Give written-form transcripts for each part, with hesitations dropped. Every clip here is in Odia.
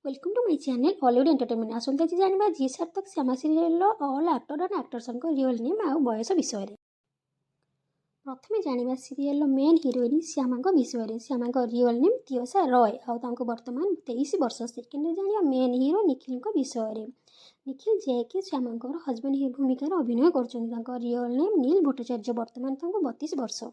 Welcome to my channel Ollywood Entertainment. ଆସନ୍ତୁ ଆଜି ଜାଣିବା ଜି ସାର୍ଥକ ଶ୍ୟାମା ସିରିଏଲର ଅଲ୍ ଆକ୍ଟର ଆଣ୍ଡ ଆକ୍ଟ୍ରେସଙ୍କ ରିଅଲ୍ ନେମ୍ ଆଉ ବୟସ ବିଷୟରେ। ପ୍ରଥମେ ଜାଣିବା ସିରିଏଲର ମେନ୍ ହିରୋଇନ୍ ଶ୍ୟାମାଙ୍କ ବିଷୟରେ। ଶ୍ୟାମାଙ୍କ ରିଅଲ୍ ନେମ୍ ତିୟସା ରୟ ଆଉ ତାଙ୍କୁ ବର୍ତ୍ତମାନ 23 ବର୍ଷ। ସେକେଣ୍ଡରେ ଜାଣିବା ମେନ୍ ହିରୋ ନିଖିଲଙ୍କ ବିଷୟରେ। ନିଖିଲ, ଯିଏକି ଶ୍ୟାମାଙ୍କର ହଜବେଣ୍ଡ ଭୂମିକାରେ ଅଭିନୟ କରୁଛନ୍ତି, ତାଙ୍କ ରିଅଲ୍ ନେମ୍ ନୀଲ ଭଟ୍ଟାଚାର୍ଯ୍ୟ। ବର୍ତ୍ତମାନ ତାଙ୍କୁ 32 ବର୍ଷ।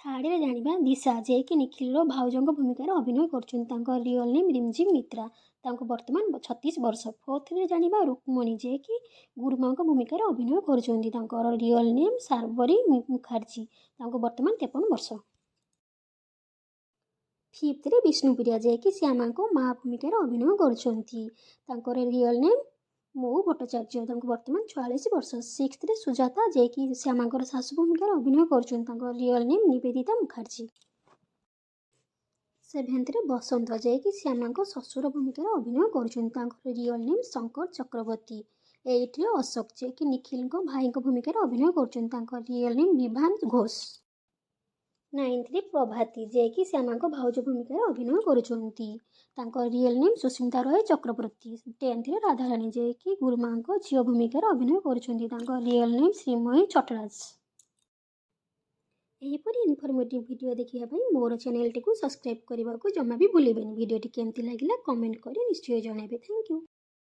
ଥାର୍ଡ଼ରେ ଜାଣିବା ଦିଶା, ଯିଏକି ନିଖିଲର ଭାଉଜଙ୍କ ଭୂମିକାରେ ଅଭିନୟ କରୁଛନ୍ତି। ତାଙ୍କ ରିଅଲ୍ ନେମ୍ ରିମଝିମ୍ ମିତ୍ରା। ତାଙ୍କୁ ବର୍ତ୍ତମାନ 36 ବର୍ଷ। ଫୋର୍ଥରେ ଜାଣିବା ରୁକ୍ମଣୀ, ଯିଏକି ଗୁରୁମାଙ୍କ ଭୂମିକାରେ ଅଭିନୟ କରୁଛନ୍ତି। ତାଙ୍କର ରିଅଲ୍ ନେମ୍ ସାର୍ବରୀ ମୁଖାର୍ଜୀ। ତାଙ୍କୁ ବର୍ତ୍ତମାନ 53 ବର୍ଷ। ଫିଫ୍ଥରେ ବିଷ୍ଣୁପ୍ରିୟା, ଯିଏକି ଶ୍ୟାମାଙ୍କ ମା ଭୂମିକାରେ ଅଭିନୟ କରୁଛନ୍ତି। ତାଙ୍କର ରିଅଲ୍ ନେମ୍ ମଉ ଭଟ୍ଟାଚାର୍ଯ୍ୟ। ତାଙ୍କୁ ବର୍ତ୍ତମାନ 46 ବର୍ଷ। ସିକ୍ସଥରେ ସୁଜାତା, ଯିଏକି ଶ୍ୟାମାଙ୍କର ଶାଶୁ ଭୂମିକାରେ ଅଭିନୟ କରୁଛନ୍ତି। ତାଙ୍କ ରିଅଲ୍ ନେମ୍ ନିବେଦିତା ମୁଖାର୍ଜୀ। ସେଭେନ୍ଥରେ ବସନ୍ତ, ଯିଏକି ଶ୍ୟାମାଙ୍କ ଶ୍ୱଶୁର ଭୂମିକାରେ ଅଭିନୟ କରୁଛନ୍ତି। ତାଙ୍କର ରିଅଲ୍ ନେମ୍ ଶଙ୍କର ଚକ୍ରବର୍ତ୍ତୀ। ଏଇଟରେ ଅଶୋକ, ଯିଏକି ନିଖିଲଙ୍କ ଭାଇଙ୍କ ଭୂମିକାରେ ଅଭିନୟ କରୁଛନ୍ତି। ତାଙ୍କ ରିଅଲ୍ ନେମ୍ ବିଭାନ ଘୋଷ। ନାଇନ୍ଥରେ ପ୍ରଭାତୀ, ଯିଏକି ଶ୍ୟାମାଙ୍କ ଭାଉଜ ଭୂମିକାରେ ଅଭିନୟ କରୁଛନ୍ତି। ତାଙ୍କ ରିଅଲ୍ ନେମ୍ ସୁସ୍ମିତା ରୟ ଚକ୍ରବର୍ତ୍ତୀ। ଟେନ୍ଥରେ ରାଧାରାଣୀ, ଯିଏକି ଗୁରୁମାଙ୍କ ଝିଅ ଭୂମିକାରେ ଅଭିନୟ କରୁଛନ୍ତି। ତାଙ୍କ ରିଅଲ୍ ନେମ୍ ଶ୍ରୀମୟୀ ଚଟରାଜ। ଏହିପରି ଇନଫର୍ମେଟିଭ୍ ଭିଡ଼ିଓ ଦେଖିବା ପାଇଁ ମୋର ଚ୍ୟାନେଲଟିକୁ ସବସ୍କ୍ରାଇବ୍ କରିବାକୁ ଜମା ବି ଭୁଲିବେନି। ଭିଡ଼ିଓଟି କେମିତି ଲାଗିଲା, କମେଣ୍ଟ କରି ନିଶ୍ଚୟ ଜଣାଇବେ। Thank you.